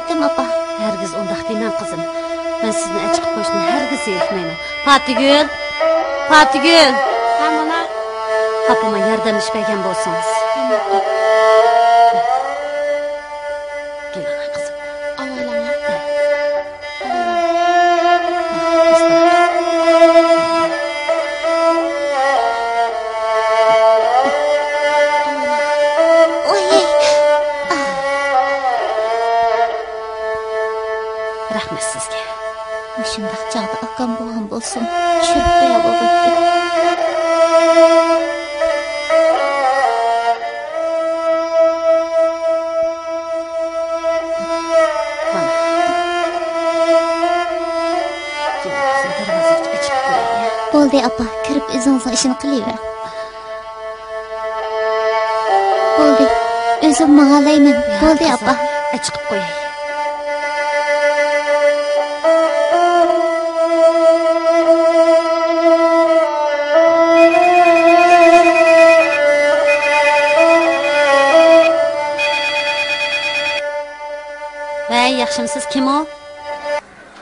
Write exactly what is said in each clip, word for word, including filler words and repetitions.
ئېيتتىم، ئاپا. ھەرگىز ئۇنداق دېمەڭ، قىزىم. مەن سىزنى ئەچ قىلىپ قويۇشنى ھەرگىز يېيىقمايمەن. پاتىگۈل! پاتىگۈل! ھە، ماما. ئاپىما ياردەملىشىپ بەرگەن بولسىڭىز. كېلىڭە، قىزىم. ئاۋايلاڭ. رەھمەت سىزگە. مۇشۇنداق چاغدا ئاكام بولغان بولسۇن، چۈشۈرۈپ قويا بولغىيتتى. مانا. بولدى، ئاپا، كىرىپ ئۆزىڭىزنىڭ ئىشىنى قىلىۋېرىڭ. بولدى، ئۆزۈم ماڭالايمەن. بولدى، ئاپا. ئەچىقىپ قوياي. ۋەي، ياخشىمسىز؟ كىم ئۇ؟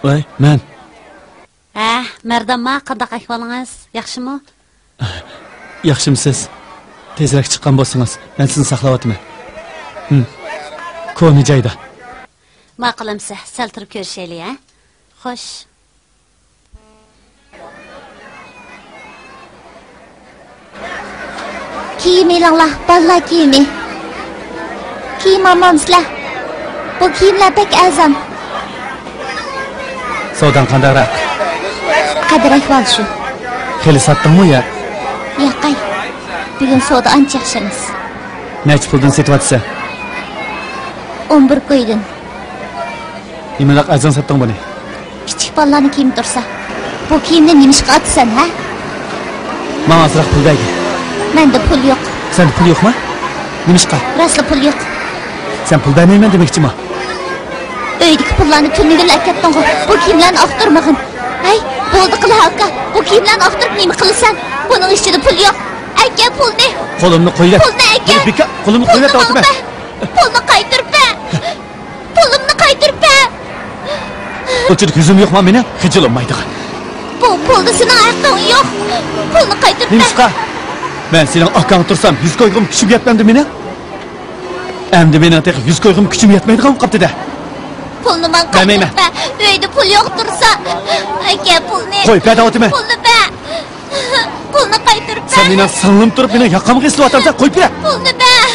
ۋەي، مەن. ھە، مەردانما، قانداق ئەھۋالىڭىز؟ ياخشىمۇ؟ ياخشىمسىز؟ تېزرەك چىققان بولسىڭىز، مەن سىزنى ساقلاۋاتىمەن. ھىم. كونا جايدا. ماقۇل ئەمسە، سەل تۇرۇپ كۆرۈشەيلى، ھە؟ خوش. كىيىم ئېلىڭلار، بالىلار كىيىمى. كىيىم ئالمامسىلەر؟ بۇ كىيىملەر بەك ئەرزان. سوداڭ قانداقراق؟ قەدىر ئەھۋال شۇ. خېلى ساتتىڭمۇ يا؟ ياقەي. بۈگۈن سودا ئانچە ياخشى ئەمەس. نەچچە پۇلدىن سېتىۋاتىسەن؟ ئون بىر كويدىن. نېمىنداق ئەرزان ساتتىڭ بۇنى؟ كىچىك بالىلارنىڭ كىيىمى تۇرسا. بۇ كىيىمنى نېمىشقا ئاتىسەن، ھە؟ ماڭا ئازراق پۇل بەرگىن. مەندە پۇل يوق. سەندە پۇل يوقما؟ نېمىشقا؟ راستلا پۇل يوق. سەن پۇل بەرمەيمەن دېمەكچىما؟ ئۆيدىكى پۇللارنى تۈنۈگۈنلا ئەكەپتىڭغۇ. بۇ كىيىملەرنى ئاختۇرمىغىن. ھەي، بولدى قىلە ئاكا. بۇ كىيىملەرنى ئاختۇرۇپ نېمە قىلىسەن؟ بۇنىڭ ئىچىدە پۇل يوق. ئەكە پۇلنى. قولۇمنى قويۇۋەت. پۇلنى ئەكە. بىكا، قولۇمنى قويۇۋەت دەۋاتىمەن. پۇلنى قايتۇرۇپ بەر. پۇلۇمنى قايتۇرۇپ بەر! بۇنچىلىك يۈزۈم يوقما مېنىڭ خىجىللىنمايدىغان؟ بۇ پۇلدا سېنىڭ ھەققىڭ يوق. پۇلنى قايتۇرۇپ بەر! نېمىشقا؟ مەن سېنىڭ ئاكاڭ تۇرسام، يۈز كويغۇم كۈچۈم يەتمەمدۇ مېنىڭ؟ ئەمدى مېنىڭ تېخى يۈز كويغۇم كۈچۈم يەتمەيدىغان بولۇپ قاپتۇ-دە. پۇلنى ماڭا قايتۇرۇپ بەر! ئۆيدە پۇل يوق تۇرسا! ئاكا، پۇلنى! قويۇپ بەر دەۋاتىمەن! پۇلنى بەر! پۇلنى قايتۇرۇپ بەر! سەن مېنىڭ سىڭلىم تۇرۇپ، مېنىڭ ياقامغا ئېسىلىۋاتامسەن، قويۇپ بېرە! پۇلنى بەر!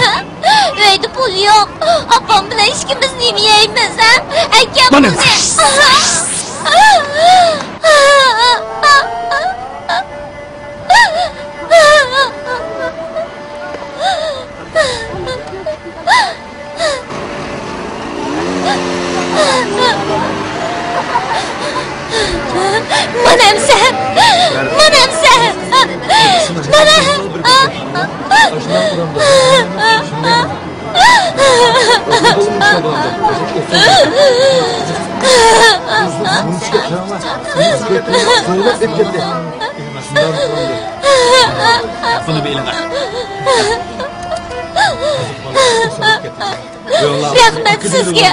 ئۆيدە پۇل يوق. ئاپام بىلەن ئىككىمىز نېمە يەيمىز، ھە؟ ئەكەم مانا. پۇلنى. مانا ئەمسە! مانا ئەمسە! مانا! بۇنى بېلىڭە. رەھمەت سىزگە.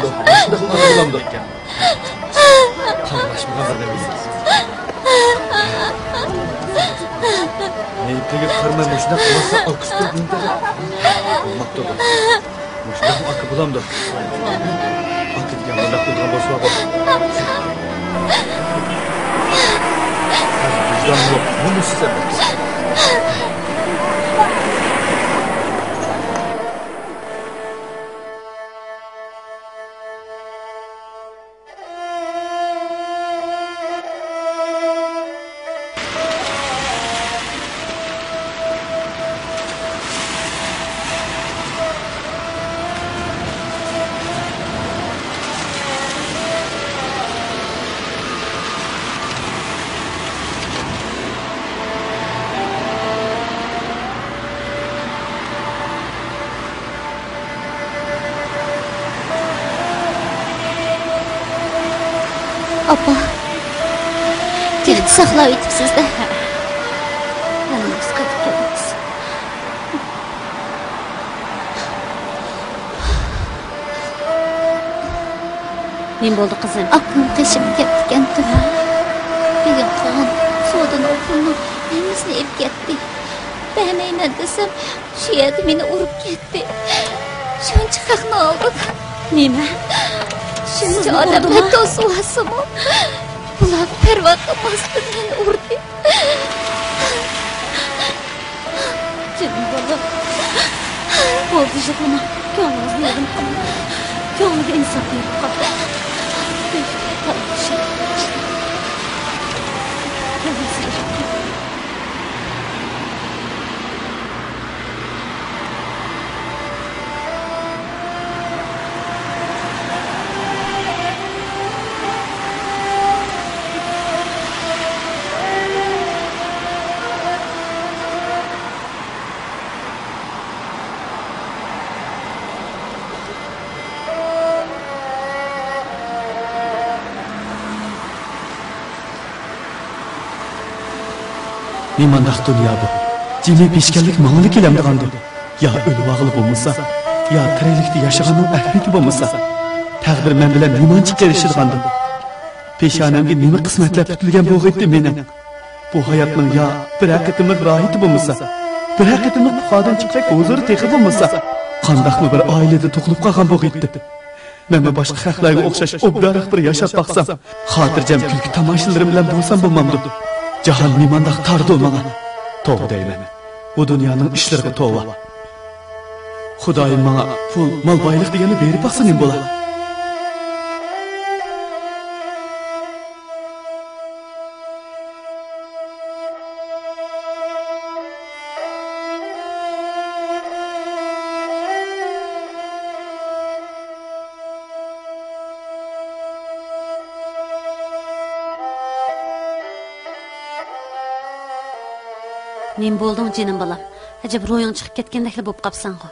مېيىپلىككە قارىماي مۇشۇنداق قىلماسا ئاكىسى تۇرۇپ نېمە دەيدۇ؟ بولماپتۇ بۇ. مۇشۇنداقمۇ ئاكا بولامدۇ؟ ئاكا دېگەن بۇنداق بولىدىغان بولسىلا بۇ. ۋىجدان يوق. نېمە سىز ئەمەس؟ ئاپا، تېخى ساقلاۋېتىپسىز-دە. ھەممىمىز قايتىپ كەلدۇق. نېمە بولدى، قىزىم؟ ئاكام قېشىمغا كەپتىكەنتۇ. بۈگۈن قىلغان سودا نوپۇرنىڭ ھەممىسىنى ئېلىپ كەتتى. بەرمەيمەن دېسەم، شۇ يەردە مېنى ئۇرۇپ كەتتى. شۇنچە خەقنى ئالدىم. نېمە؟ شۇنچە ئادەملەر توسۇۋالسىمۇ، بۇلار پەرۋا قىلماستىن مېنى ئۇردى. جېنىم بالام. بولدى، يىغلىما. كۆڭلىڭىزنى يېرىم قىلماڭ. كۆڭلىگە ئىنساپ بېرىپ قاپتۇ. نېمانداق دۇنيا بۇ؟ جىمى پېشكەللىك ماڭىلا كېلەمدىغاندۇ؟ يا ئۆلۈۋالغىلى بولمىسا، يا تىرىكلىكتە ياشىغاننىڭ ئەھمىيىتى بولمىسا، تەقدىر مەن بىلەن نېمانچە قېرىشىدىغاندۇ؟ پېشانەمگە نېمە قىسمەتلەر پۈتۈلگەن بولغىيتتى مېنىڭ؟ بۇ ھاياتنىڭ يا بىرەر قېتىملىق راھىتى بولمىسا، بىرەر قېتىملىق پۇخادىن چىققۇدەك ھۇزۇرى تېخى بولمىسا، قانداقمۇ بىر ئائىلىدە تۇغۇلۇپ قالغان بولغىيتتى. مەنمۇ باشقا خەقلەرگە ئوخشاش ئوبدانراق بىر ياشاپ باقسام، خاتىرجەم كۈلكە تاماشىلىرىم بىلەن بولسام بولمامدۇ؟ جاھان نېمانداق تاردۇ ماڭا! توۋا دەيمەن، بۇ دۇنيانىڭ ئىشلىرىغا توۋا! خۇدايىم ماڭا پۇل، مال، بايلىق دېگەننى بېرىپ باقسا نېمە بولا؟ نېمە بولدۇڭ، جېنىم بالام؟ ئەجەب روھىڭ چىقىپ كەتكەندەكلا بولۇپ قاپسەنغۇ؟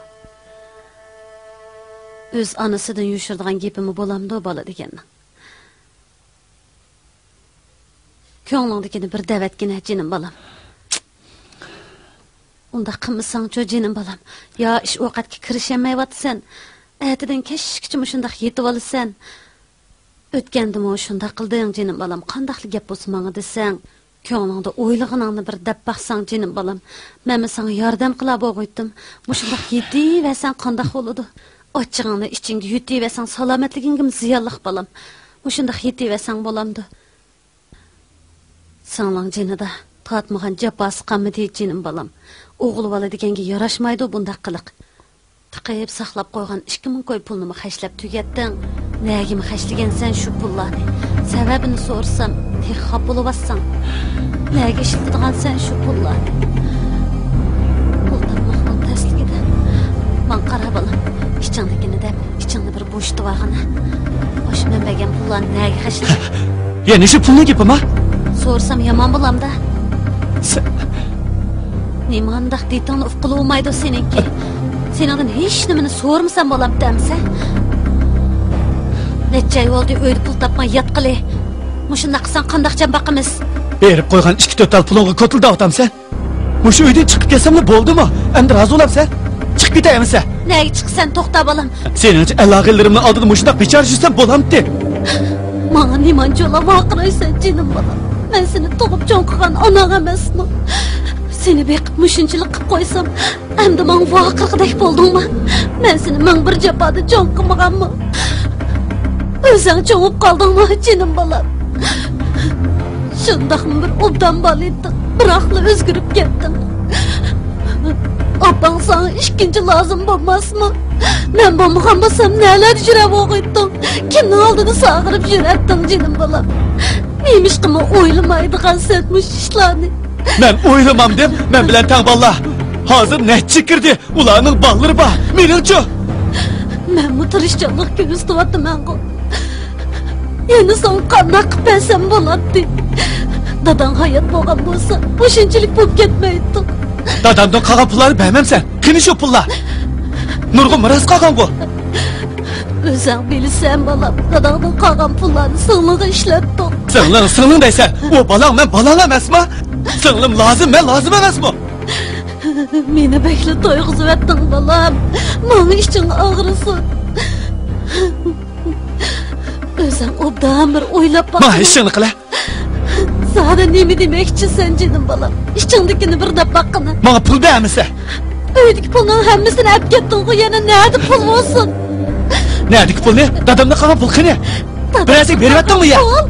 ئۆز ئانىسىدىن يوشۇرىدىغان گېپىمۇ بولامدۇ، بالا دېگەننىڭ؟ كۆڭلۈڭدىكىنى بىر دەۋەتكىنە، جېنىم بالام. ئۇنداق قىلمىساڭچۇ، جېنىم بالام؟ يا ئىش ئوقەتكە كىرىشەلمەيۋاتىسەن، ئەتىدىن كەچكىچە مۇشۇنداق يېتىۋالىسەن. ئۆتكەندىمۇ شۇنداق قىلدىڭ، جېنىم بالام. قانداقلا گەپ بولسا ماڭا دېسەڭ، كۆڭلۈڭدە ئويلىغىنىڭنى بىر دەپ باقساڭ، جېنىم بالام. مەنمۇ ساڭا ياردەم قىلا بولغۇيتتۇم. مۇشۇنداق يېتىۋەرسەڭ قانداق بولىدۇ؟ ئاچچىقىڭنى ئىچىڭگە يۇتۇۋەرسەڭ، سالامەتلىكىڭگىمۇ زىيانلىق، بالام. مۇشۇنداق يېتىۋەرسەڭ بولامدۇ؟ سىڭلىڭ جېنىدا تارتمىغان جاپاسى قالمىدى، جېنىم بالام. ئوغۇل بالا دېگەنگە ياراشمايدۇ بۇنداق قىلىق. تىقىپ ساقلاپ قويغان ئىككى مىڭ كوي پۇلنىمۇ خەجلەپ تۈگەتتىڭ. نەگىمۇ خەجلىگەنسەن شۇ پۇللارنى؟ سەۋەبىنى سورىسام، تېخى خاپا بولۇۋاتساڭ. نەگە ئىشلىتىدىغانسەن شۇ پۇللارنى؟ پۇل تاپماقنىڭ تەسلىكىدە ماڭا قارا، بالام. ئىچىڭدىكىنى دەپ، ئىچىڭنى بىر بوشىتىۋالغىنا. ئاشۇ مەن بەرگەن پۇللارنى نەگە خەجلىدىڭ؟ يەنە شۇ پۇلنىڭ گېپىما؟ سورىسام يامان بولامدا؟ سەن نېمانداق دېتىڭنى ئۇققىلى بولمايدۇ سېنىڭكى. سېنىڭدىن ھېچ نېمىنى سورىمىسام بولامتى ئەمىسە؟ نەچچە ئاي بولدى ئۆيدە پۇل تاپماي ياتقىلى. مۇشۇنداق قىلساڭ قانداقچە باقىمىز؟ بېرىپ قويغان ئىككى تۆت تال پۇلۇڭغا كوتۇلداۋاتامسەن؟ مۇشۇ ئۆيدىن چىقىپ كەتسەملا بولدىمۇ؟ ئەمدى رازى بولامسەن؟ چىقىپ كېتەي ئەمىسە. نەگە چىقىسەن؟ توختا، بالام. سېنىڭچە ئەلاغىلىرىمنىڭ ئالدىدا مۇشۇنداق بىچارە يۈرسەم بولامتى؟ ماڭا نېمانچىلا ۋارقىرايسەن، جېنىم بالام. مەن سېنى تۇغۇپ چوڭ قىلغان ئاناڭ ئەمەسمۇ؟ سېنى بېقىپ مۇشۇنچىلىك قىلىپ قويسام، ئەمدى ماڭا ۋارقىرىغۇدەك بولدۇڭما؟ مەن سېنى مىڭ بىر جاپادا چوڭ قىلمىغانمۇ؟ ئۆزۈڭ چوڭىيىپ قالدىڭمۇ، جېنىم بالام؟ شۇنداقمۇ بىر ئوبدان بالا ئىدىڭ، بىراقلا ئۆزگىرىپ كەتتىڭ. ئاپاڭ ساڭا ئىككىنچى لازىم بولماسمۇ؟ مەن بولمىغان بولسام، نەلەردە يۈرەپ بولغۇيتتۇڭ؟ كىمنىڭ ئالدىدا ساغىرىپ يۈرەتتىڭ، جېنىم بالام؟ نېمىشقىمۇ ئويلىمايدىغانسەن مۇشۇ ئىشلارنى؟ مەن ئويلىمامدىم، مەن بىلەن تەڭ بالىلار. ھازىر نەچچە كىردى، ئۇلارنىڭ بالىلىرى بار. مېنىڭچۇ؟ مەنمۇ تىرىشچانلىق كۆرسىتىۋاتىمەنغۇ. يەنە ساڭا قانداق قىلىپ بەرسەم بولاتتى؟ داداڭ ھايات بولغان بولسا، بۇ شۇنچىلىك بولۇپ كەتمەيتتىڭ. دادامدىن قالغان پۇللارنى بەرمەمسەن؟ قېنى شۇ پۇللار؟ نۇرغۇن مىراس قالغانغۇ. ئۆزەڭ بىلىسەن، بالام، داداڭدىن قالغان پۇللارنى سىڭلىڭغا ئىشلەتتىڭ. سىڭلىڭ، سىڭلىڭ دەيسەن. ئۇ بالاڭ، مەن بالاڭ ئەمەسما؟ سىڭلىم لازىم، مەن لازىم ئەمەسمۇ؟ مېنى بەكلا تويغۇزۇۋەتتىڭ، بالام. ماڭا ئىچىڭ ئاغرىسۇن. ئۆزۈڭ ئوبدان بىر ئويلاپ باق. ماڭا ئىشىڭنى قىلە. زادى نېمە دېمەكچىسەن، جېنىم بالام؟ ئىچىڭدىكىنى بىر دەپ باققىنا. ماڭا پۇل بەرمىسە. ئۆيدىكى پۇلنىڭ ھەممىسىنى ئەپ كەتتىڭغۇ، يەنە نەدە پۇل بولسۇن؟ نەدىكى پۇلنى؟ دادامدا قالغان پۇل قېنى؟ بىرەرسىگە بېرىۋەتتىڭمۇ يا؟ پۇل.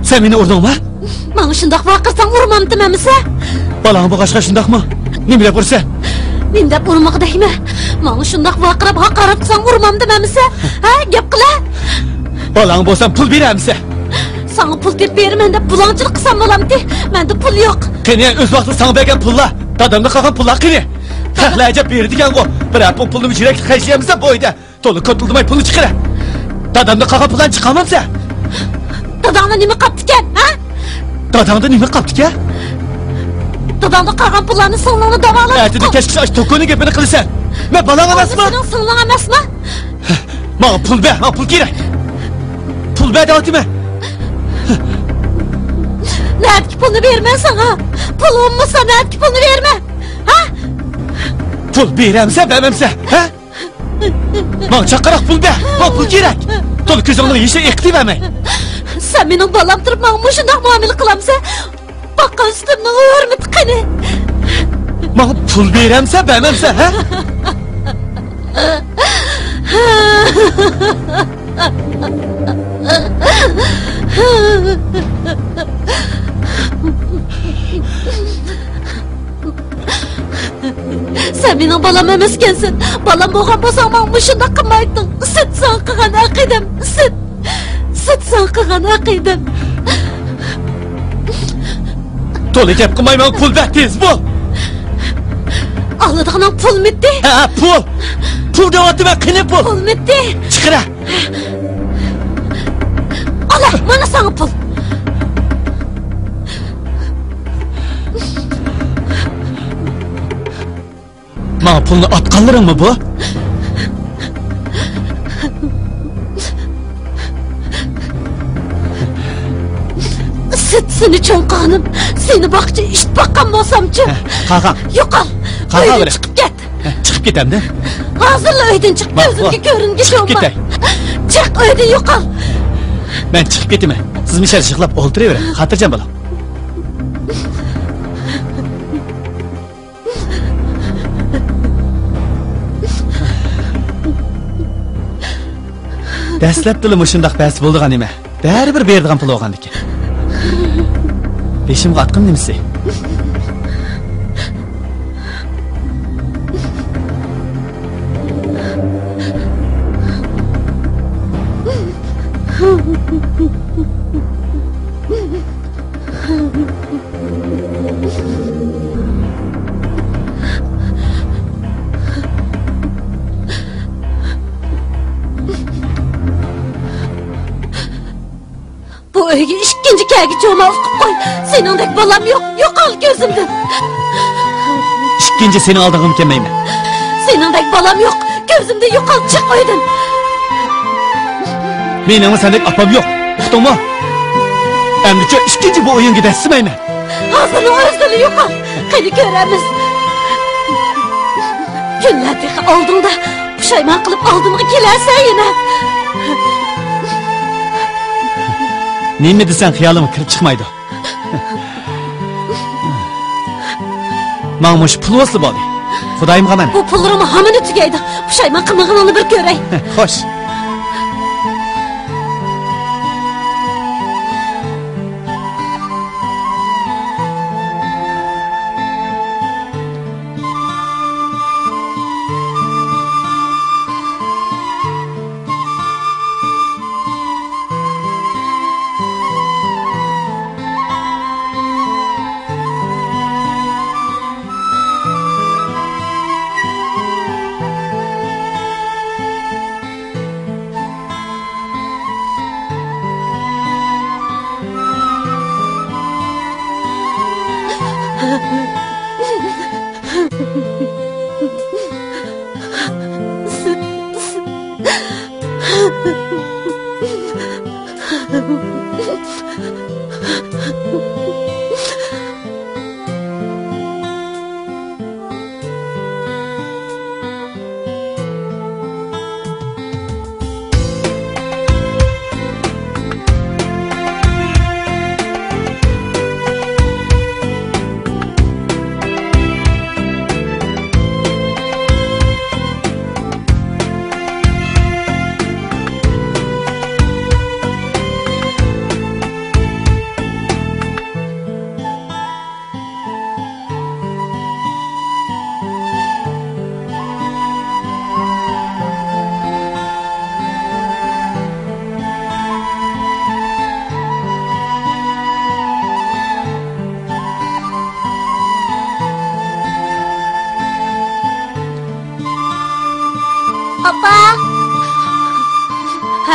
سەن مېنى ئۇردۇڭما؟ ماڭا شۇنداق ۋارقىرىساڭ ئۇرمامتىم ئەمىسە؟ بالاڭ بولغاچقا شۇنداقمۇ؟ نېمە دەپ ئۇرىسەن؟ نېمە دەپ ئۇرمىغۇ دەيمەن؟ ماڭا شۇنداق ۋارقىراپ ھاقارەت قىلساڭ ئۇرمامتىم ئەمىسە؟ ھە، گەپ قىلە! بالاڭ بولسام پۇل بېرەمسە؟ ساڭا پۇل تېپىپ بېرىمەن دەپ بۇلاڭچىلىق قىلسام بولامتى؟ مەندە پۇل يوق. قېنى، ئۆز ۋاقتىدا ساڭا بەرگەن پۇللار؟ دادامدا قالغان پۇللار قېنى؟ خەقلەر ئەجەب بېرىدىكەنغۇ. بىرەر پۇڭ پۇلنىمۇ يۈرەكلىك خەجلىيەمسە بويدا. تولا كوتۇلدىماي پۇلنى چىقىرە. دادامدا قالغان پۇللارنى چىقارمامسە؟ داداڭدا نېمە قاپتىكەن، ھە؟ داداڭدا نېمە قاپتىكەن؟ داداڭدا قالغان پۇللارنى سىڭلىڭنى داۋالاپ. ئەتىدىن كەچكىچە ئاشۇ توكونىڭ گېپىنى قىلىسەن. مەن بالاڭ ئەمەسمەن. سېنىڭ سىڭلىڭ ئەمەسمۇ؟ ماڭا پۇل بەر، ماڭا پۇل كېرەك. پۇل بەر دەۋاتىمەن. نەدىكى پۇلنى بېرىمەن ساڭا؟ پۇل بولمىسا نەدىكى پۇلنى بېرىمەن؟ ھە؟ پۇل بېرەمسەن، بەرمەمسەن؟ ھە؟ ماڭا چاققانراق پۇل بەر. ماڭا پۇل كېرەك. تولا كۆزۈڭنىڭ يېشى ئېقىتىۋەرمەي. سەن مېنىڭ بالام تۇرۇپ ماڭا مۇشۇنداق مۇئامىلە قىلامسەن؟ باققان سۈتۈمنىڭ ھۆرمىتى قېنى؟ ماڭا پۇل بېرەمسەن، بەرمەمسەن، ھە؟ سەن مېنىڭ بالام ئەمەسكەنسەن. بالام بولغان بولساڭ، ماڭا مۇشۇنداق قىلمايتتىڭ. سۈت ساڭا قىلغان ئەقىدەم، سۈت. سۈت ساڭا قىلغان ئەقىدەم. تولا گەپ قىلماي ماڭا پۇل بەر، تېز بول. ئالىدىغىنىڭ پۇلمىتى؟ ھە، پۇل. پۇل دەۋاتىمەن، قېنى پۇل؟ پۇلمىتى؟ چىقىرە. ئالا، مانا ساڭا پۇل. ماڭا پۇلنى ئاتقانلىرىڭمۇ بۇ؟ سۈت سېنى چوڭ قىلغىنىم، سېنى باققۇچە ئىت باققان بولسامچۇ؟ ھە، قاغا. يوقال. قاغا ئۆيدىن بىر. چىقىپ كەت. ھە، چىقىپ كەتەمدە؟ ھازىرلا ئۆيدىن چىق، ماڭ، كۆزۈمگە ماڭ. كۆرۈنگۈچە چىقىپ بولما. كېتەي. چىق، ئۆيدىن يوقال. مەن چىقىپ كېتىمەن. سىز مۇشۇ يەردە يىغلاپ ئولتۇرۇۋېرىڭ. خاتىرجەم بولۇڭ. دەسلەپتىلا مۇشۇنداق بەس بولىدىغان نېمە؟ بەرىبىر بېرىدىغان پۇل بولغاندىكىن. بېشىمغا ئاتقىنى نېمىسى؟ بۇ ئۆيگە ئىككىنچى كەلگۈچى بولما، ئۇقۇپ قوي. سېنىڭدەك بالام يوق، يوقال كۆزۈمدىن. ئىككىنچى سېنىڭ ئالدىڭغىمۇ كەلمەيمەن. سېنىڭدەك بالام يوق، كۆزۈمدىن يوقال، چىق ئۆيدىن. مېنىڭمۇ سەندەك ئاپام يوق، ئۇقتۇڭمۇ؟ ئەمدىچۇ ئىككىنچى بۇ ئۆيۈڭگە دەسسىمەيمەن. ھازىرلا ئۆزۈڭلا يوقال، قېنى كۆرەرمىز. كۈنلەر تېخى ئالدىڭدا، پۇشايمان قىلىپ ئالدىمغا كېلەرسەن يەنە. نېمە دېسەڭ خىيالىمغا كىرىپ چىقمايدۇ. ماڭا مۇشۇ پۇل بولسا بولدى. خۇدايىمغا ئامانەت. بۇ پۇللىرىڭمۇ ھامىنى تۈگەيدۇ. پۇشايمان قىلمىغىنىڭنى بىر كۆرەي. خوش.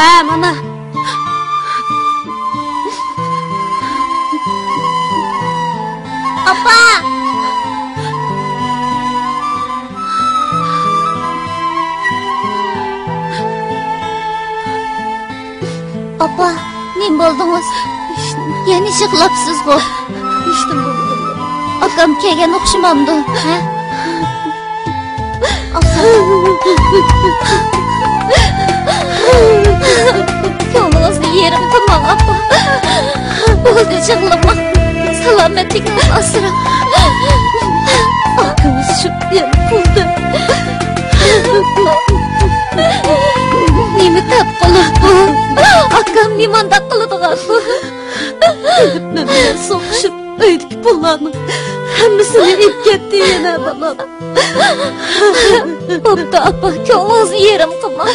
ھە، مانا. ئاپا! ئاپا، نېمە بولدىڭىز؟ يەنە يىغلاپسىزغۇ؟ ھېچنېمە بولمىدىم. ئاكام كەلگەن ئوخشىمامدۇ، ھە؟ ئاپا. كۆڭلىڭىزنى يېرىم قىلماڭ، ئاپا. بولدى، يىغلىماڭ. سالامەتلىكىڭىزنى ئاسراڭ. ئاكىڭىز شۇ يەنە قىلدى. نېمە تاپقۇلۇق بۇ؟ ئاكام نېمانداق قىلىدىغان بۇ؟ مەن بىلەن سوقۇشۇپ، ئۆيدىكى پۇللارنىڭ ھەممىسىنى ئېلىپ كەتتى يەنە، بالام. بوپتۇ، ئاپا، كۆڭلىڭىزنى يېرىم قىلماڭ.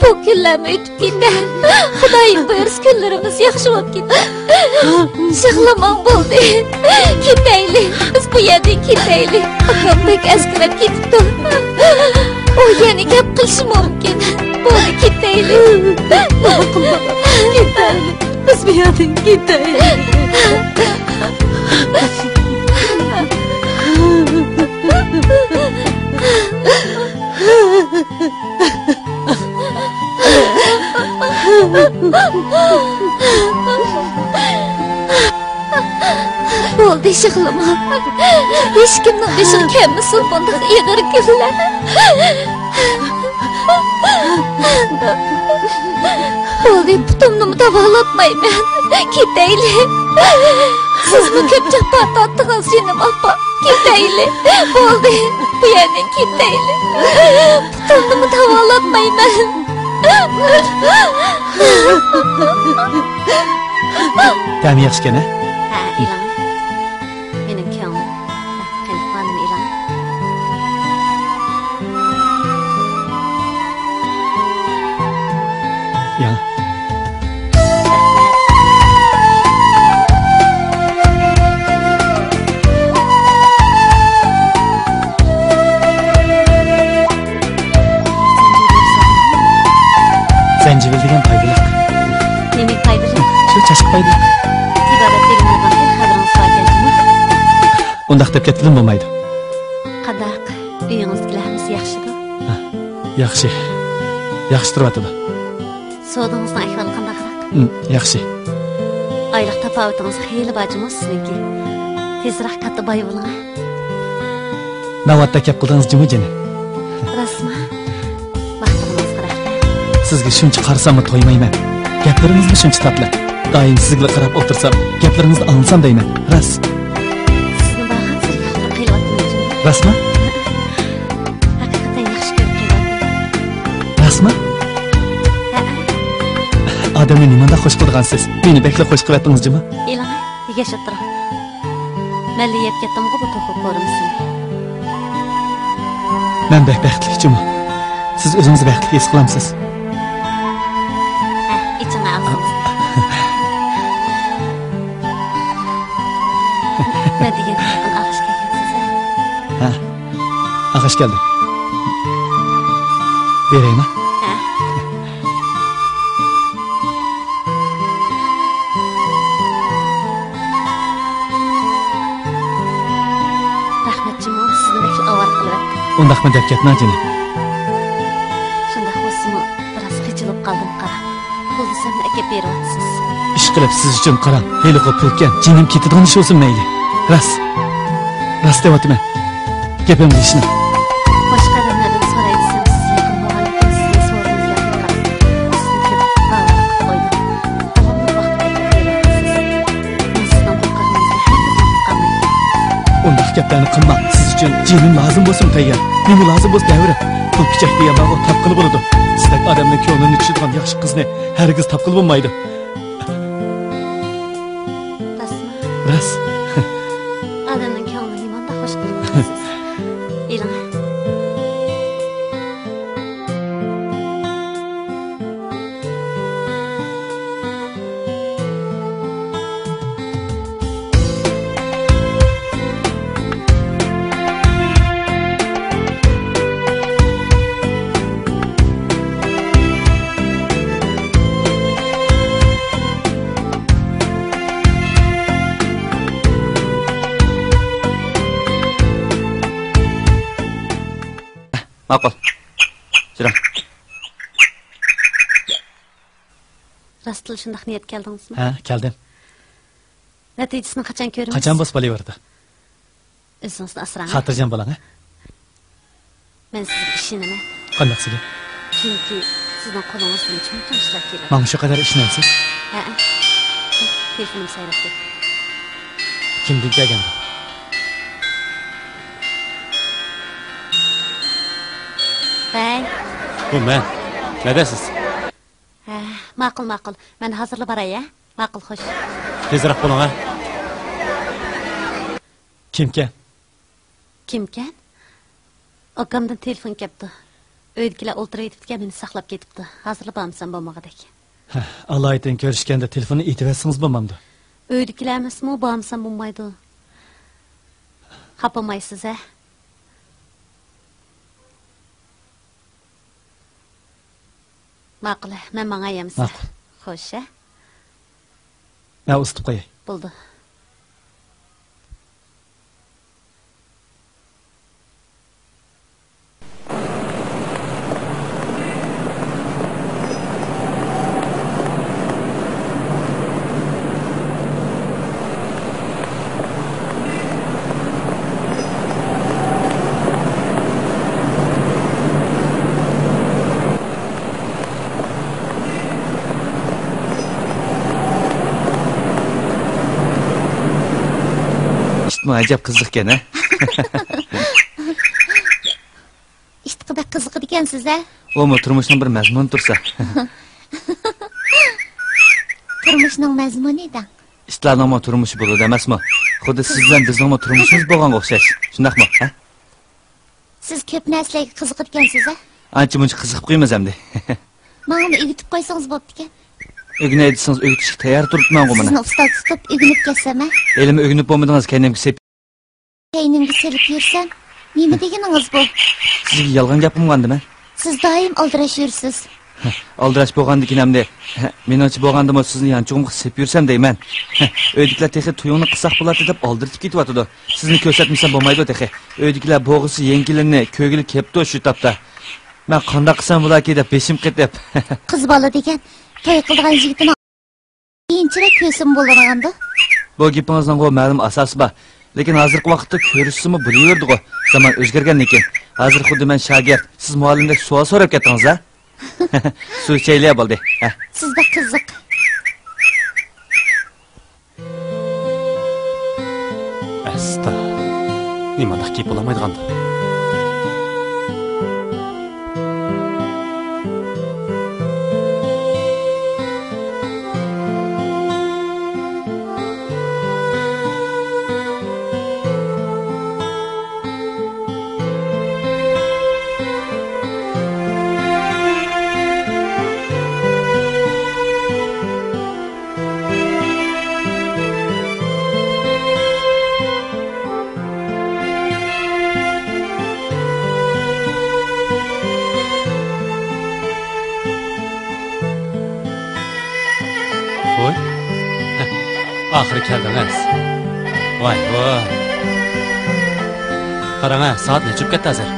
بۇ كۈنلەرمۇ ئۆتۈپ كېتەر. خۇدايىم بۇيرۇسا، كۈنلىرىمىز ياخشى بولۇپ كېتەر. يىغلىماڭ، بولدى. كېتەيلى. بىز بۇ يەردىن كېتەيلى. ئاكام بەك ئەسكىرەپ كېتىپتۇ. ئۇ يەنە گەپ قىلىشى مۇمكىن. بولدى، كېتەيلى. ماقۇل، كېتەيلى. بىز بۇ يەردىن كېتەيلى. بولدى، يىغلىماڭ. ھېچكىمنىڭ بېشىغا كەلمىسۇن بۇنداق ئېغىر كۈنلەر. بولدى، پۇتۇمنىمۇ داۋالاتمايمەن. كېتەيلى. سىزمۇ كۆپ جاپا تارتتىڭىز، جېنىم ئاپا. كېتەيلى. بولدى، بۇ يەردىن كېتەيلى. پۇتۇمنىمۇ داۋالاتمايمەن. تەمى ياخشىكەن، ھە؟ ھە، ئېلىڭ. مېنىڭ كۆڭلۈم. قېنى، قانۇن ئېلان. ياڭ. زەنجىۋىل دېگەن پايدىلىق. نېمىگە پايدىلىق؟ شۇ چاچقا پايدىلىق. تېبابەت دېگىنىڭىزنىڭ خېلى خەۋىرىڭىز باركەن جۇمۇ. ئۇنداق دەپ كەتكىلىمۇ بولمايدۇ. قانداق؟ ئۆيىڭىزدىكىلەر ھەممىسى ياخشىدۇ؟ ھە، ياخشى. ياخشى تۇرۇۋاتىدۇ. سودىڭىزنىڭ ئەھۋالى قانداقراق؟ ھىم، ياخشى. ئايلىق تاپاۋىتىڭىز خېلى بار جۇمۇ سىزنىڭكى. تېزراق كاتتا باي بولۇڭ، ھە؟ ناۋادا كەپ قىلدىڭىز جۇمۇ جېنىم. راستمۇ؟ ۋاقتىڭىزغا رەھمەت. سىزگە شۇنچە قارىساممۇ تويمايمەن. گەپلىرىڭىزمۇ شۇنچە تاتلىق. دائىم سىزگىلا قاراپ ئولتۇرسام، گەپلىرىڭىزنى ئاڭلىسام دەيمەن. راست. سىزنى بارغانسېرى ياقتۇرۇپ قېلىۋاتىمەن جۇمۇ. راستمۇ؟ ھەقىقەتەن ياخشى كۆرۈپ قېلىۋاتىمەن. راستمۇ؟ ھەئە. ئادەمنى نېمانداق خوش قىلىدىغانسىز؟ مېنى بەكلا خوش قىلىۋەتتىڭىز جۇمۇ. ئېلىڭە، يېگەچ ئولتۇرۇڭ. مەنلا يەپ كەتتىمغۇ بۇ توخۇ قورۇمىسىنى. مەن بەك بەختلىك جۇمۇ. سىز ئۆزىڭىزنى بەختلىك ھېس قىلامسىز؟ ھە، ئېچىڭ ئاغزىڭىزنى. مەن دېگەن ئاغاش كەلگەنسىز، ھە؟ ھە. ئاغاش كەلدى. بېرەيمۇ؟ ھە. رەھمەت جۇمۇ، سىزنى بەكلا ئاۋارە قىلىۋەتتىم. ئۇنداقمۇ دەپ كەتمە جېنىم. شۇنداق بولسىمۇ، بىراز خىجىل بولۇپ قالدىم، قارا. پۇل دېسەملا ئەكەپ بېرىۋاتىسىز. ئىشقىلىپ سىز ئۈچۈن قاراڭ، ھېلىقى پۇلكەن جېنىم كېتىدىغان ئىش بولسۇن مەيلى. راست. راست دەۋاتىمەن. گېپىمگە ئىشىنىڭ. باشقا ئادەملەردىن سوراي دېسەم، سىز يېقىن بولغاندىكىن سىزنىڭ سورۇنىڭىزغا يېقىن قاراپ، سىزنى كۆپ ئاۋارە قىلىپ قويدۇم. داۋاملىق ۋاقىت ئەكەپ بېرىۋاتىسىز. مەن سىزنىڭ بۇ قىلغىنىڭىزنى ھەرگىز ئۇنتۇپ قالمايمەن. ئۇنداق گەپلەرنى قىلماڭ. سىز ئۈچۈن جېنىم لازىم بولسىمۇ تەييار. نېمە لازىم بولسا دەۋېرىڭ. پۇل پىچەك دېگەن بارغۇ، تاپقىلى بولىدۇ. سىزدەك ئادەمنىڭ كۆڭلىنى چۈشىدىغان ياخشى قىزنى ھەرگىز تاپقىلى بولمايدۇ. راستمۇ؟ راست. ئادەمنىڭ كۆڭلىنى نېمانداق خوش قىلىدىغانسىز. ئېلىڭە. ماقۇل. يۈرۈڭ. راستلا شۇنداق نىيەت كەلدىڭىزمۇ؟ ھە، كەلدىم. نەتىجىسىنى قاچان كۆرىمىز؟ قاچان بولسا بولۇۋېرىدۇ. ئۆزىڭىزنى ئاسراڭ. خاتىرجەم بولۇڭ، ھە؟ مەن سىزگە ئىشىنىمەن. قانداق سىزگە؟ چۈنكى سىزنىڭ قولىڭىزدىن چوڭ ئىشلار كېلىدۇ. ماڭا شۇ قەدەر ئىشىنەمسىز؟ ھەئە. تېلېفونۇم سايراپ كەتتى. كىمدىن كەلگەن بۇ؟ ۋەي. بۇ مەن. نەدە سىز؟ ھە، ماقۇل، ماقۇل. مەن ھازىرلا باراي، ھە؟ ماقۇل، خوش. تېزرەك بولۇڭ، ھە؟ كىمكەن؟ كىمكەن؟ ئاكامدىن تېلېفون كەپتۇ. ئۆيدىكىلەر ئولتۇرۇۋېتىپتىكەن، مېنى ساقلاپ كېتىپتۇ. ھازىرلا بارمىسام بولمىغۇدەك. ھە، ئالايىتەن كۆرۈشكەندە تېلېفوننى ئېتىۋەتسىڭىز بولمامدۇ؟ ئۆيدىكىلەرمۇسىمۇ بارمىسام بولمايدۇ. خاپىمايسىز، ھە؟ ماقۇل، مەن ماڭاي ئەمىسە. ماقۇل. خوش، ھە؟ مەن ئۇزىتىپ قوياي. بولدى. ئىتمۇ ئەجەب قىزىقكەن، ھە؟ ئىتقا بەك قىزىقىدىكەنسىز، ھە؟ ئۇمۇ تۇرمۇشنىڭ بىر مەزمۇنى تۇرسا. تۇرمۇشنىڭ مەزمۇنى دەڭ. ئىتلارنىڭمۇ تۇرمۇشى بولىدۇ ئەمەسمۇ؟ خۇددى سىز بىلەن بىزنىڭمۇ تۇرمۇشىمىز بولغانغا ئوخشاش. شۇنداقمۇ، ھە؟ سىز كۆپ نەرسىلەرگە قىزىقىدىكەنسىز، ھە؟ ئانچە-مۇنچە قىزىقىپ قويىمىز ئەمدى. ماڭىمۇ ئۆگىتىپ قويسىڭىز بوپتىكەن. ئۆگىنەي دېسىڭىز ئۆگىتىشكە تەييار تۇرۇپتىمەنغۇ مانا. سىزنى ئۇستاز تۇتۇپ ئۆگىنىپ كەتسەم، ھە؟ ھېلىمۇ ئۆگىنىپ بولمىدىڭىز، كەينىمگە سېپ. كەينىمگە سېلىپ يۈرسەم، نېمە دېگىنىڭىز بۇ؟ سىزگە يالغان گەپ قىلمىغاندىمەن. سىز دائىم ئالدىراش يۈرىسىز. ئالدىراش بولغاندىكىن ئەمدى، مېنىڭچە بولغاندىمۇ سىزنى يانچۇقۇمغا سېلىپ يۈرسەم دەيمەن. ئۆيدىكىلەر تېخى تويۇڭنى قىلساق بولاتتى دەپ ئالدىرىتىپ كېتىۋاتىدۇ. سىزنى كۆرسەتمىسەم بولمايدۇ تېخى. ئۆيدىكىلەر بوغىسى يەڭگىلىنى كۆرگىلى كەپتۇ شۇ تاپتا. مەن قانداق قىلسام بولاكى دەپ بېشىم قېتىپ. قىز بالا دېگەن توي قىلىدىغان يىگىتىنى كېيىنچىرەك كۆرسىمۇ بولىدىغاندۇ؟ بۇ گېپىڭىزنىڭغۇ مەلۇم ئاساسى بار. لېكىن ھازىرقى ۋاقىتتا كۆرۈشسىمۇ بولۇۋېرىدىغۇ. زامان ئۆزگەرگەندىن كېيىن. ھازىر خۇددى مەن شاگىرت، سىز مۇئەللىمدەك سوئال سوراپ كەتتىڭىز ھە؟ سۇ ئىچەيلى بولدى. ھە. سىز بەك قىزىق. ئەستا، نېمانداق گەپ بولالمايدىغاندۇ؟ ۋوي. ھە، ئاخىرى كەلدىڭىز. ۋاي، ۋاي. قاراڭ ھە، سائەت نەچچە بولۇپ كەتتى ھازىر؟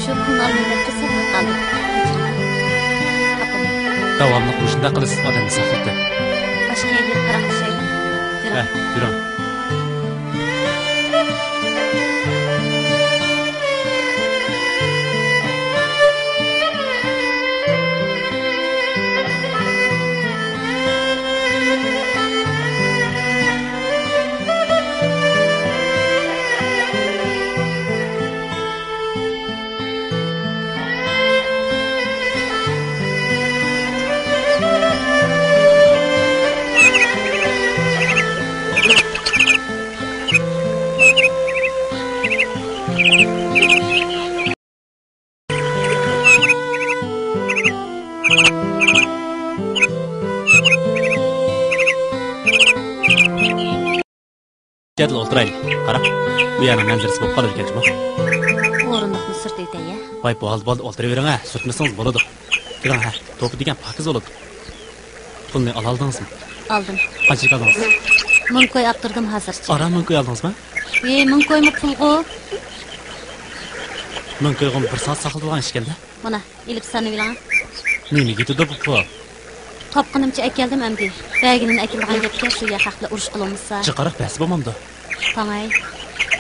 شۇ پۇلنى ئالماي بەك قىزىقىپ قالدىم. داۋاملىق مۇشۇنداق قىلىسىز، ئادەمنى ساقلىتىپ. باشقا يەرگە قاراڭلىشايلى. يۈرۈڭ. ھە، يۈرۈڭ. كەتلا ئولتۇرايلى. قارا، بۇ يەرنىڭ مەنزىرىسى بولۇپ قالىدىكەن جۇمۇ. ئورۇندۇقنى سۈرتۈۋېتەي ھە. ۋاي، بولدى، بولدى، ئولتۇرۇۋېرىڭ ھە، سۈرتمىسىڭىز بولىدۇ. كېلىڭ ھە، توپا دېگەن پاكىز بولىدۇ. پۇلنى ئالالدىڭىزمۇ؟ ئالدىم. قانچىلىك ئالدىڭىز؟ مىڭ كوي ئاپتۇردۇم ھازىرچە. ئاران مىڭ كوي ئالدىڭىزمۇ؟ ھې، مىڭ كويمۇ پۇلغۇ. مېنىڭ كۆيگۈم بىر سائەت ساقلىدىغان ئىكەن-دە. مانا، ئېلىپ سانىۋېلىڭ. نېمىگە يېتىدۇ بۇ پۇل؟ تاپقىنىمچە ئەكەلدىم ئەمدى. بەرگىنىنى ئەكېلىدىغان گەپكەن، شۇ يەر خەقلەر ئۇرۇش قىلالمىسا. جىقراق بەرسە بولمامدۇ؟ تاڭاي.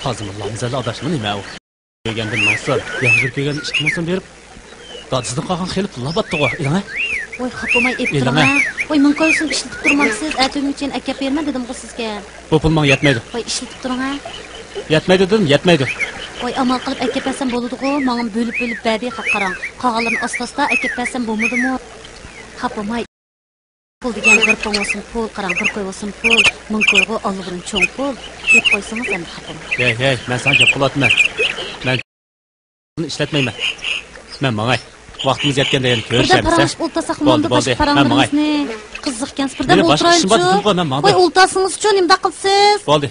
قازىمۇللا ئەمزەللە ئاداشمۇ نېمە ئۇ؟ كۆرگەندىن مىڭ سوم، يەنە بىر كۆرگەندىن ئىككى مىڭ سوم بېرىپ، دادىسىدىن قالغان خېلى پۇللار بارتتىغۇ، ئېلىڭە. ۋاي، خاپا بولماي ئېلىپ تۇرۇڭ، ھە. ۋاي، مىڭ كوي سوم ئىشلىتىپ تۇرمامسىز؟ ئەتە ئۆگۈنگۈچە يەنە ئەكەپ بېرىمەن دېدىمغۇ سىزگە. بۇ پۇل ماڭا يەتمەيدۇ. ۋاي، ئىشلىتىپ تۇرۇڭ، ھە. يەتمەيدۇ دېدىم، يەتمەيدۇ. ۋاي، ئامال قىلىپ ئەكەپ بەرسەم بولىدىغۇ، ماڭىمۇ بۆلۈپ-بۆلۈپ بەردى، قاراڭ. قالغانلىرىنى ئاستا-ئاستا ئەكەپ بەرسەم بولمىدىمۇ؟ خاپا بولماي. پۇل دېگەن بىر پۇڭ بولسۇن پۇل، قاراڭ، بىر كوي بولسۇن پۇل، مىڭ كويغۇ ئاللىبۇرۇن چوڭ پۇل. يەپ قويسىڭىز ئەمدى خاپا بولماي. ھەي، ھەي، مەن ساڭا گەپ قىلىۋاتىمەن. مەن ئىشلەتمەيمەن. مەن ماڭاي. ۋاقتىمىز يەتكەندە يەنە بىردەم كۆرۈشەرمىز، ھە؟ پاراڭلىشىپ ئولتۇرساق بولدى، بولمامدۇ، باشقا بولدى. مەن ماڭاي. پاراڭلىرىمىزنى؟ قىزىق ئىكەنسىز. بىردەم مېنى باشقا ئىشىم بار ئولتۇرايلىچۇ. دېدىمغۇ، مەن ماڭدىم. ۋاي، ئولتۇرسىڭىزچۇ، نېمىنداق قىلىسىز؟ بولدى.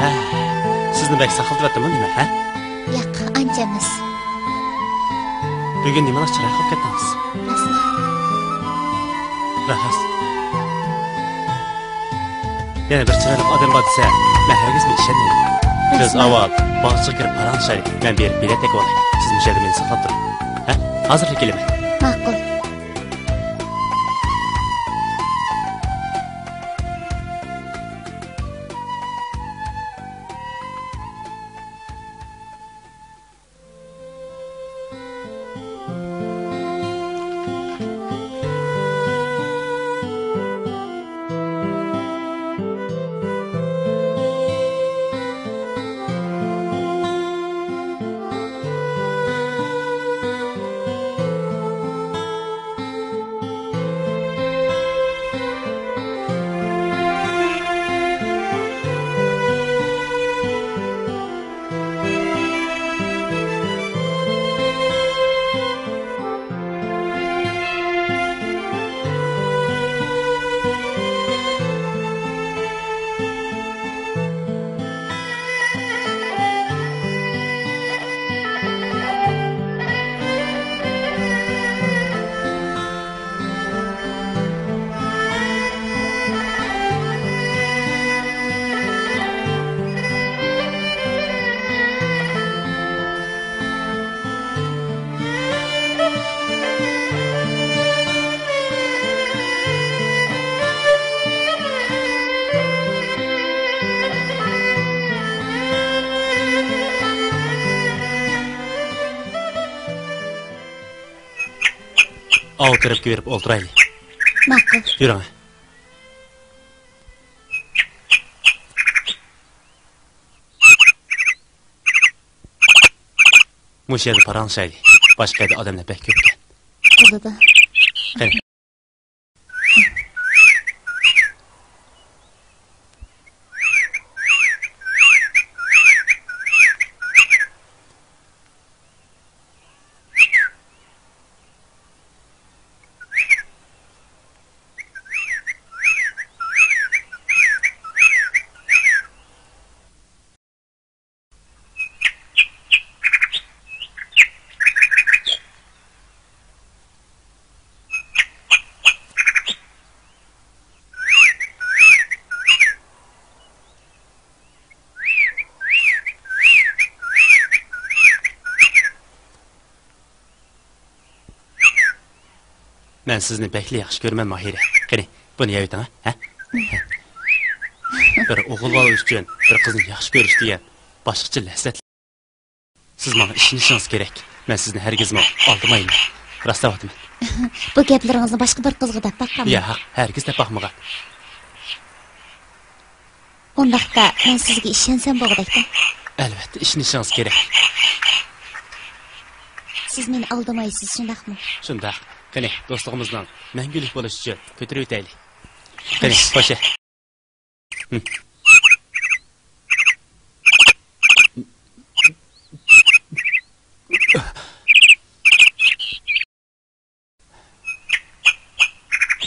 ھە، سىزنى بەك ساقلىتىۋەتتىممۇ نېمە، ھە؟ ياق، ئانچە ئەمەس. بۈگۈن نېمانداق چىرايلىق بولۇپ كەتتىڭىز؟ راستلا. راست. يەنە بىر چىرايلىق ئادەم بار دېسە، مەن ھەرگىزمۇ ئىشەنمەيمەن. بىز ئاۋۋال باغچىغا كىرىپ پاراڭلىشايلى. مەن بېرىپ بېلەت ئېلىپ ئالاي. سىز مۇشۇ يەردە مېنى ساقلاپ تۇرۇڭ. ھە؟ ھازىرلا كېلىمەن. ماقۇل. ئاۋۇ تەرەپكە بېرىپ ئولتۇرايلى. ماقۇل. يۈرۈڭ. مۇشۇ يەردە پاراڭلىشايلى. باشقا يەردە ئادەملەر بەك كۆپكەن. بولىدۇ. قېنى. مەن سىزنى بەكلا ياخشى كۆرىمەن، ماھىرە. قېنى، بۇنى يەۋېتىڭ، ھە؟ بىر ئوغۇل بالا ئۈچۈن بىر قىزنى ياخشى كۆرۈش دېگەن باشقىچە لەززەت. سىز ماڭا ئىشىنىشىڭىز كېرەك. مەن سىزنى ھەرگىزمۇ ئالدىمايمەن. راست دەۋاتىمەن. بۇ گەپلىرىڭىزنى باشقا بىر قىزغا دەپ باققانمۇ؟ ياق، ھەرگىز دەپ باقمىغان. ئۇنداقتا مەن سىزگە ئىشەنسەم بولغۇدەكتە. ئەلۋەتتە، ئىشىنىشىڭىز كېرەك. سىز مېنى ئالدىمايسىز، شۇنداقمۇ؟ شۇنداق. قېنى، دوستلۇقىمىزنىڭ مەڭگۈلۈك بولۇشى ئۈچۈن كۆتۈرۈۋېتەيلى. قېنى، خوش.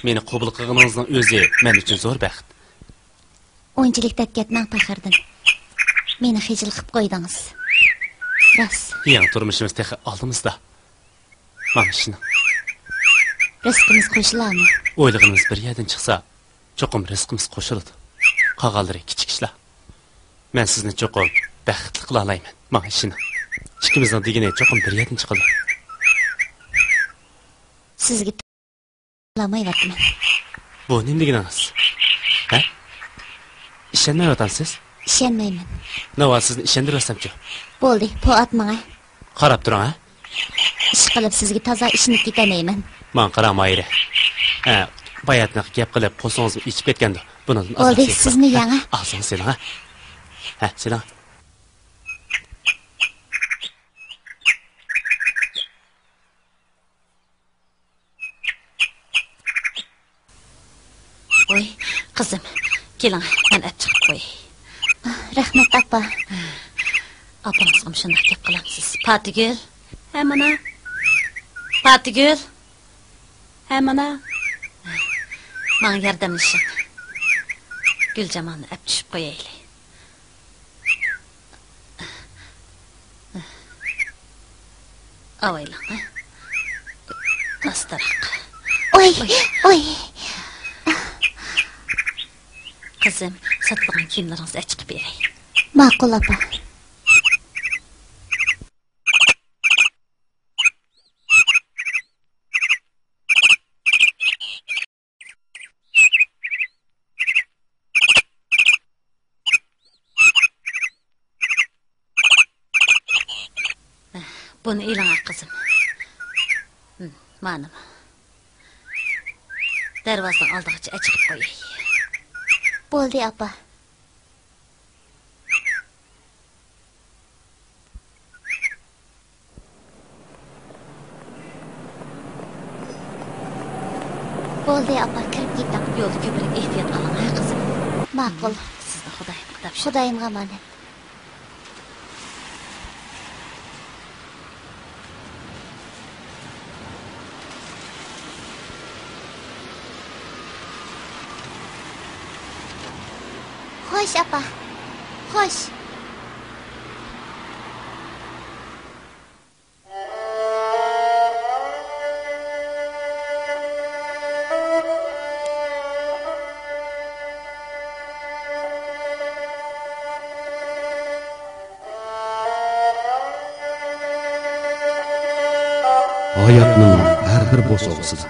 مېنى قوبۇل قىلغىنىڭىزنىڭ ئۆزى مەن ئۈچۈن زور بەخت. ئۇنچىلىك دەپ كەتمەڭ، پەخرىدىن. مېنى خىجىل قىپ قويدىڭىز. راست. يېڭى تۇرمۇشىمىز تېخى ئالدىمىزدا. ماڭا ئىشىنىڭ. رىزقىمىز قوشۇلارمۇ؟ ئويلىغىنىمىز بىر يەردىن چىقسا، چوقۇم رىزقىمىز قوشۇلىدۇ. قالغانلىرى كىچىك ئىشلار. مەن سىزنى چوقۇم بەختلىك قىلالايمەن. ماڭا ئىشىنىڭ. ئىككىمىزنىڭ دېگىنى چوقۇم بىر يەردىن چىقىدۇ. سىزگە ئالالمايۋاتىمەن. بۇ نېمە دېگىنىڭىز؟ ھە؟ ئىشەنمەيۋاتامسىز؟ ئىشەنمەيمەن. ناۋا سىزنى ئىشەندۈرۈۋەتسەمچۇ؟ بولدى، پو ئاتماڭ، ھە؟ قاراپ تۇرۇڭ، ھە؟ ئىشقىلىپ سىزگە تازا ئىشىنىپ كېتەلمەيمەن. ماڭا قاراڭ، ماھىرە. ھە، باياتنىغا گەپ قىلىپ قورسىقىڭىزمۇ ئېچىپ كەتكەندۇ. بۇنىڭدىن ئازراق سېلىڭ. بولدى، سىزمۇ يەڭ، ھە؟ ئاغزىڭىزنى سېلىڭ، ھە؟ ھە، سېلىڭ. ۋوي، قىزىم، كېلىڭ، مەن ئەپ چىقىپ قوياي. رەھمەت، ئاپا. ئاپىڭىزغىمۇ شۇنداق گەپ قىلامسىز؟ پاتىگۈل، ھە، مانا. پاتىگۈل، ھە، مانا. ماڭا ياردەملىشىڭ. گۈلجامالنى ئەپ چۈشۈپ قويايلى. ئاۋايلاڭ، ھە؟ ئاستىراق. ئوي، ئوي. قىزىم، ساتىدىغان كىيىملىرىڭىزنى ئەچىقىپ بېرەي. ماقۇل، ئاپا. بۇنى ئېلىڭە، قىزىم. ھىم، مانىما. دەرۋازىنىڭ ئالدىغىچە ئەچىقىپ قوياي. بولدى، ئاپا. بولدى، ئاپا، كىرىپ كېتىڭ. يولدا كۆپرەك ئېھتىيات قىلىڭ، ھە، قىزىم؟ ماقۇل. سىزنى خۇدايىمغا تاپشۇرىمەن. خۇدايىمغا ئامانەت. خوش، ئاپا. خوش. ھاياتنىڭ ھەر بىر بوسۇغىسىدا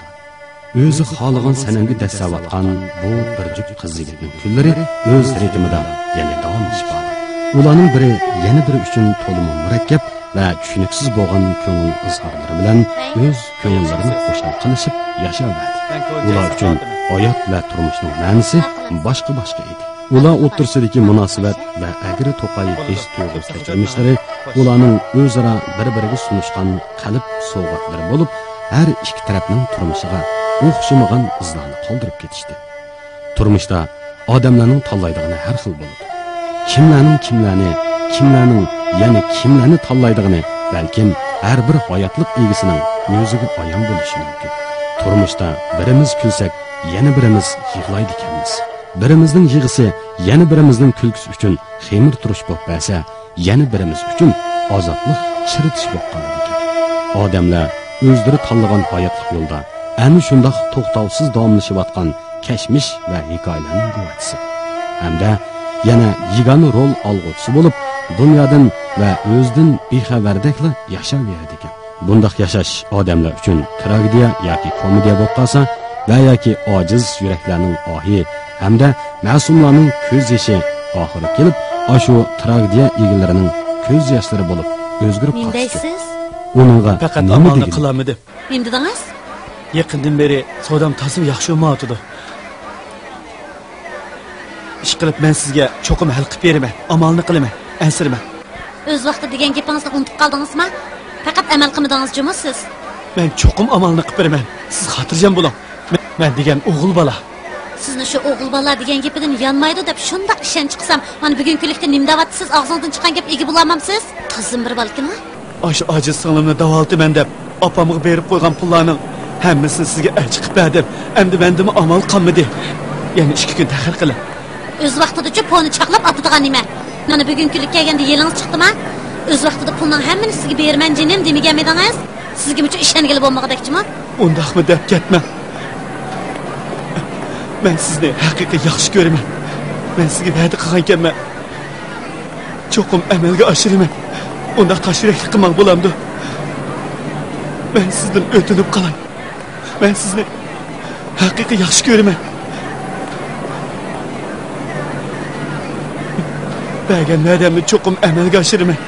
ئۆزى خالىغان سەنەمگە دەسسەۋاتقان بۇ بىر جۈپ قىز يىگىتنىڭ كۈنلىرى ئۆز رىتىمىدا يەنە داۋاملىشىپ بارىدۇ. ئۇلارنىڭ بىرى يەنە بىرى ئۈچۈن تولىمۇ مۇرەككەپ، ۋە چۈشىنىكسىز بولغان كۆڭۈل ئىزھارلىرى بىلەن ئۆز كۆڭۈللىرىنى خۇشال قىلىشىپ ياشاۋەردى. ئۇلار ئۈچۈن ھايات ۋە تۇرمۇشنىڭ مەنىسى باشقا-باشقا ئىدى. ئۇلار ئوتتۇرىسىدىكى مۇناسىۋەت ۋە ئەگرى-توقاي ھېس-تۇيغۇ كەچۈرمىشلىرى ئۇلارنىڭ ئۆزئارا بىر-بىرىگە سۇنۇشقان قەلب سوۋغاتلىرى بولۇپ، ھەر ئىككى تەرەپنىڭ تۇرمۇشىغا ئوخشىمىغان ئىزلارنى قالدۇرۇپ كېتىشتى. تۇرمۇشتا ئادەملەرنىڭ تاللايدىغىنى ھەر خىل بولىدۇ. كىملەرنىڭ كىملەرنى، كىملەرنىڭ يەنە كىملەرنى تاللايدىغىنى بەلكىم ھەر بىر ھاياتلىق ئىگىسىنىڭ ئۆزىگە ئايان بولۇشى مۇمكىن. تۇرمۇشتا بىرىمىز كۈلسەك، يەنە بىرىمىز يىغلايدىكەنمىز. بىرىمىزنىڭ يىغىسى يەنە بىرىمىزنىڭ كۈلكىسى ئۈچۈن خېمىر تۇرۇش بولۇپ بەرسە، يەنە بىرىمىز ئۈچۈن ئازابلىق چىرىتىش بولۇپ قالىدىكەن. ئادەملەر ئۆزلىرى تاللىغان ھاياتلىق يولدا ئەنە شۇنداق توختاۋسىز داۋاملىشىۋاتقان كەچمىش ۋە ھېكايىلەرنىڭ گۇۋاھچىسى ھەمدە يەنە يېگانە رول ئالغۇچىسى بولۇپ، دۇنيادىن ۋە ئۆزىدىن بىخەۋەردەكلا ياشاۋېرىدىكەن. بۇنداق ياشاش ئادەملەر ئۈچۈن تراگېدىيە ياكى كومېدىيە بولۇپ قالسا ۋە ياكى ئاجىز يۈرەكلەرنىڭ ئاھى ھەمدە مەسۇملارنىڭ كۆز يېشى ئاخىرى كېلىپ، ئاشۇ تراگېدىيە ئىگىلىرىنىڭ كۆز ياشلىرى بولۇپ ئۆزگىرىپ قالسىچۇ؟ نېمە دەيسىز؟ ئۇنىڭغا پەقەت نېمە ئامالنى دېگىلى؟ قىلالمىدىم. نېمە دېدىڭىز؟ يېقىندىن بېرى سودام تازىمۇ ياخشى بولمايۋاتىدۇ. ئىشقىلىپ، مەن سىزگە چوقۇم ھەل قىلىپ بېرىمەن، ئامالنى قىلىمەن، ئەنسىرىمەڭ. ئۆز ۋاقتىدا دېگەن گېپىڭىزنى ئۇنتۇپ قالدىڭىزمۇ؟ پەقەت ئەمەل قىلمىدىڭىز جۇمۇ سىز؟ مەن چوقۇم ئامالنى قىلىپ بېرىمەن. سىز خاتىرجەم بولۇڭ. مەن، مەن دېگەن ئوغۇل بالا. سىزنى شۇ ئوغۇل بالا دېگەن گېپىدىن يانمايدۇ دەپ شۇنداق ئىشەنچ قىلسام، مانا بۈگۈنكى كۈنلۈكتە نېمە دەۋاتىسىز؟ ئاغزىڭىزدىن چىققان گەپكە ئىگە بولالمامسىز؟ تازىدىن بىر بالىكىنغا. ئاشۇ ئاجىز سىڭلىمنى داۋالىتىمەن دەپ ئاپامغا بېرىپ قويغان پۇللارنىڭ ھەممىسىنى سىزگە ئەلچى قىلىپ بەردىم. ئەمدى مەندىمۇ ئامال قالمىدى. يەنە ئىككى كۈن تەخىر قىلىڭ. ئۆز ۋاقتىدىچۇ پونى چاقلاپ ئاتىدىغان نېمە؟ مانا بۈگۈنكى كۈنلۈك كەلگەندە يېلىڭىز چىقتىما؟ ئۆز ۋاقتىدا پۇلنىڭ ھەممىنى سىزگە بېرىمەن جېنىم دېمىگەنمىدىڭىز؟ سىزگىمۇچۇ ئىشەنگىلى بولمىغۇدەكچىمۇ؟ ئۇنداقمۇ دەپ كەتمەڭ. مەن سىزنى ھەقىقىي ياخشى كۆرىمەن. مەن سىزگە ۋەدە قىلغانىكەنمەن. چوقۇم ئەمەلگە ئاشۇرىمەن. ئۇنداق تاش يۈرەكلىك قىلماڭ بولامدۇ؟ مەن سىزدىن ئۆتۈنۈپ قالاي. مەن سىزنى ھەقىقىي ياخشى كۆرىمەن. بەرگەن ۋەدەمنى چوقۇم ئەمەلگە ئاشۇرىمەن.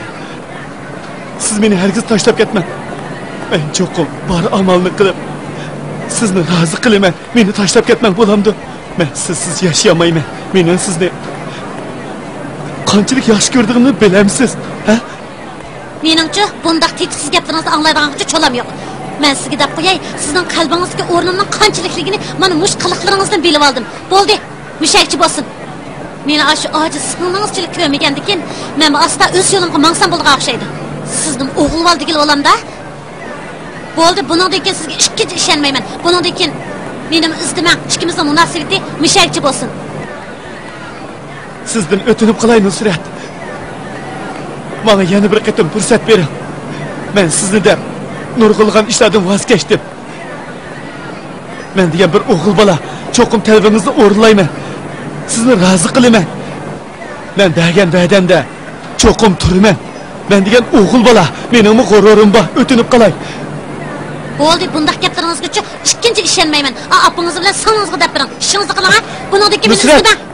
سىز مېنى ھەرگىز تاشلاپ كەتمەڭ. مەن چوقۇم بار ئامالنى قىلىپ، سىزنى رازى قىلىمەن. مېنى تاشلاپ كەتمەڭ بولامدۇ؟ مەن سىزسىز ياشىيالمايمەن. مېنىڭ سىزنى قانچىلىك ياخشى كۆرىدىغىنىمنى بىلەمسىز، ھە؟ مېنىڭچۇ، بۇنداق تېتىقسىز گەپلىرىڭىزنى ئاڭلايدىغانغىچۇ چولام يوق. مەن سىزگە دەپ قوياي، سىزنىڭ قەلبىڭىزدىكى ئورنۇمنىڭ قانچىلىكلىكىنى مانا مۇشۇ قىلىقلىرىڭىزدىن بىلىۋالدىم. بولدى، مۇشەگىچە بولسۇن. مېنى ئاشۇ ئاجىز سىڭلىڭىزچىلىك كۆرمىگەندىكىن، مەنمۇ ئاستا ئۆز يولۇمغا ماڭسام بولىدىغان ئوخشايدۇ. سىزنىمۇ ئوغۇل بالا دېگىلى بولامدا؟ بولدى، بۇنىڭدىن كېيىن سىزگە ئىككىنچى ئىشەنمەيمەن. بۇنىڭدىن كېيىن مېنىمۇ ئىزدىمەڭ، ئىككىمىزنىڭ مۇناسىۋىتى مۇشەگىچە بولسۇن. سىزدىن ئۆتۈنۈپ قالاي، نۇسرەت. ماڭا يەنە بىر قېتىم پۇرسەت بېرىڭ. مەن سىزنى دەپ نۇرغۇنلىغان ئىشلاردىن ۋاز كەچتىم. مەن دېگەن بىر ئوغۇل بالا، چوقۇم تەلىپىڭىزنى ئورۇنلايمەن. سىزنى رازى قىلىمەن. مەن بەرگەن ۋەدەمدە چوقۇم تۇرىمەن. مەن دېگەن ئوغۇل بالا، مېنىڭمۇ غۇرۇرۇم بار، ئۆتۈنۈپ قالاي. بولدى، بۇنداق گەپلىرىڭىزگىچۇ ئىككىنچى ئىشەنمەيمەن. ئا، ئاپىڭىز بىلەن سىڭلىڭىزغا دەپ بېرىڭ. ئىشىڭىزنى قىلىڭ، ھە؟ بۇنىڭدىن كېيىن مېنى نۇسرەت! ئىزدىمەڭ.